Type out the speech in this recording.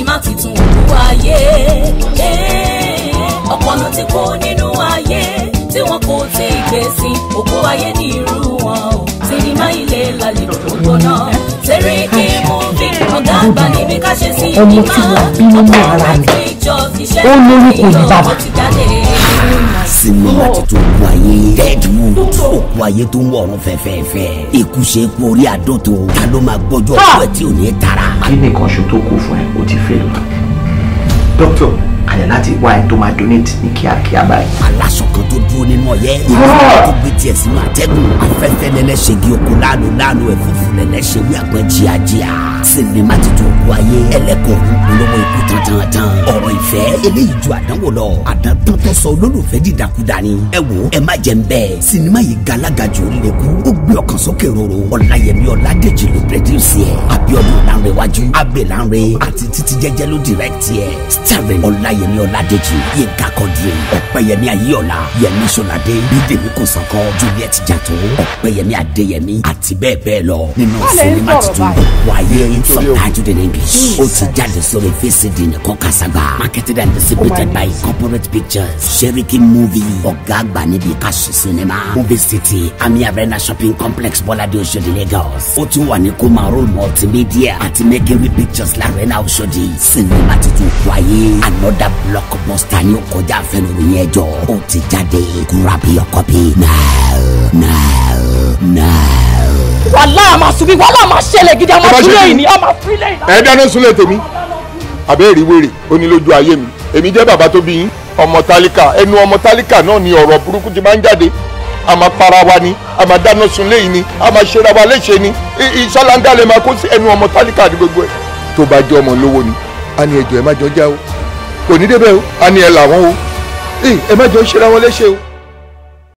Sinimá titun òkú ayé. Ọ̀pọ̀ ló ti kú nínú ayé tí wọn kò tí ì gbé sí. Òkú ayé ní irú wọn o. Sinimá ilé lálejò tó gbóná. Seriki Movie, ọ̀gá àgbà níbi ká ṣe Ọmọ tí sinimá. wọ́n bí nínú ara mi, ó lórúkọ ní bàbá. Sinimá titun òkú ayé, Deadwood, òkú ayé tó ń wọ̀run fẹ́fẹ́fẹ́. Ikú ṣe é kú orí àdótò. Ta ló máa gbọ́jọ́ ọkọ ẹ̀ tí ò ní tara? Kí nìkan ṣo tó kù fún ẹ, o ti fail. Doctor, àyẹ̀ láti wá ẹ tó máa donate ní kíákíá báyìí. Aláṣọ kan tó dúró nínú ọyẹ́, ìlú tó gbé tiẹ̀ sínú àtẹ́gùn, afẹ́fẹ́ lẹ́lẹ́ṣẹ̀gì oko láàlú láàlú, ẹ̀fúfú lẹ́lẹ́ṣẹ̀ wí àgbọn jíájíá. Sinimá titun òkú ayé, ẹlẹ́kọ̀ọ́ polówó ikú tantan. Ọ̀rọ̀ ìfẹ́ eléyìí ju àdánwò lọ, àdántán tó sọ olólùfẹ́ dìdàkudà ni. Ẹ wo, ẹ má jẹ́ ń bẹ́ẹ̀. Sinimá yìí galaga jù, ó lékú, ó gbé ọkàn sókè roro. Ọláyẹmí Ọládèjì ló produce ẹ̀. Abíọ́dún Lánrewájú, Abbey Lánre àti Títí Jẹ́jẹ́ ló direct ẹ̀. Starring Ọláyẹmí Ọládèjì, Yínká Quadri, Ọ̀pẹ̀yẹmí Ayéọlá, Yẹmí Ṣọládé, Bídèmí Kòsànkọ́, Juliet Jàtó, Ọ̀pẹ̀yẹmí Adéyẹmí àti bẹ́ẹ̀ bẹ́ẹ̀ lọ nínú sinimá titun òkú ayé, subtitled in English. Ó ti jáde sórí VCD nìkan kàṣàgbà. Marketed and distributed by Corporate Pictures. Seriki Movie, ọ̀gá àgbà níbi ká ṣe sinimá. Movie City, Ami Arena Shopping Complex, Bọ́ládé, Oṣòdì, Lagos. Ó tún wà ní Kumarol Multimedia àti Makery Pictures, Larena, Oṣòdì. Sinimá titun òkú ayé, another blockbuster ní ó kọjá àfẹnuròyìn ẹjọ́. Ó ti jáde, grab your copy now, now, now. Wàhálà àmà sùnbí, wàhálà àmà ṣẹlẹ̀ gidi, àmà Tó bá ṣe súnlẹ̀ kí yìí ni? ni àmà fílẹ̀ yìí. Ẹ dáná súnlẹ̀ tèmi àbẹ́ rí wèrè. Ó ní lójú ayé mi, èmi jẹ́ bàbá tó bí yín. Ọmọ tálíkà, ẹnu ọmọ tálíkà náà ni ọ̀rọ̀ burúkú ti máa ń jáde. A máa para wa ni, a máa dáná sunlé yìí ni, a máa ṣera wa léṣe ni. Ìṣáláńgá lè máa kó sí ẹnu ọmọ tálíkà ní gbogbo ẹ̀. Tó bá jẹ́ ọmọ lówó ni, a ní ẹjọ́ ẹ má jọ já o, kò ní débẹ̀ o. A ní ẹ làwọn o, ẹ má jọ ṣera wọn léṣe o.